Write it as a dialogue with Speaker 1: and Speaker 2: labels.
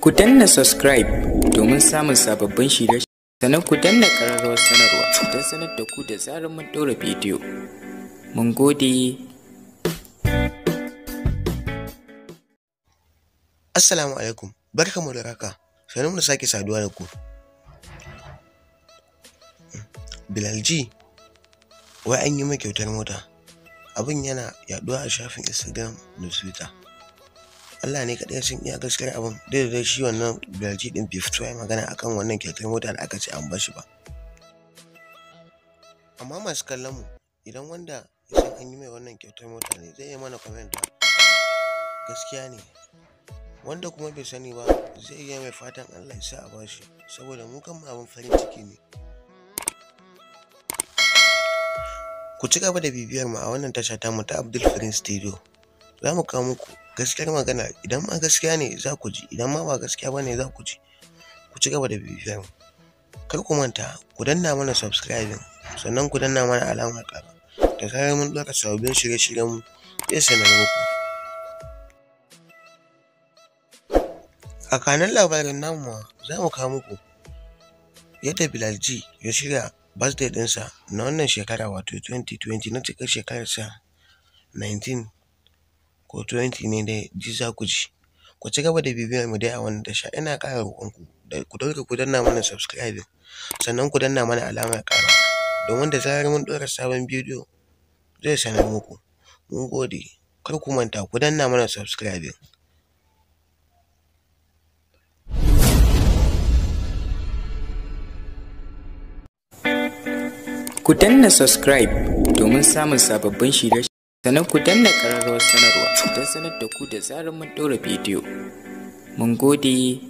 Speaker 1: Ku danna subscribe domin samun sababbin shirye, sannan ku danna ƙararrawar sanarwa don sanar da ku da zarar mun ɗora bidiyo. Mun gode.
Speaker 2: Assalamu alaikum, barkanmu da warhaka, sannunmu da sake saduwa da ku. Bilal G wai an yi mai kyautar mota, abin yana yaɗuwa a shafin Instagram da Twitter. Allah ne kaɗai ya san iya gaskiyar abin, duk da dai shi wannan Bilal G ɗin bai fito ya yi magana akan wannan kyautar mota da aka ce an bashi ba. Amma masu kallon mu, idan wanda ya san an yi mai wannan kyautar mota ne zai iya mana comment gaskiya ne. Wanda kuma bai sani ba zai iya mai fatan Allah ya sa a bashi, saboda mu kanmu abin farin ciki ne. Ku ci gaba da bibiyar mu a wannan tasha tamu ta Abdul Prince Studio. Za mu kawo muku gaskiyar magana, idan ma gaskiya ne za ku ji, idan ma ba gaskiya ba ne za ku ji. Ku ci gaba da bibiyar mu. Kar ku manta ku danna mana subscribing, sannan ku danna mana alamar ƙara. Da zarar mun ɗora sababbin shirye-shiryen mu zai sanar muku. A kanun labarin namu ma za mu kawo muku yadda Bilal G ya shirya birthday ɗinsa na wannan shekara, wato 2020, na cikar shekararsa 19 ko 20 ne dai, ji za ku ji. Ku ci gaba da bibiyar mu dai a wannan tasha. Ina ƙara roƙonku da ku daure ku danna mana subscribing, sannan ku danna mana alamar ƙara, domin da zarar mun ɗora sabon bidiyo zai sanar muku. Mun gode, kar ku manta ku danna mana subscribing.
Speaker 1: Ku danna subscribe domin samun sababbin shirye, sannan ku danna ƙararrawar sanarwa don sanar da ku da zarar mun ɗora bidiyo. Mun gode.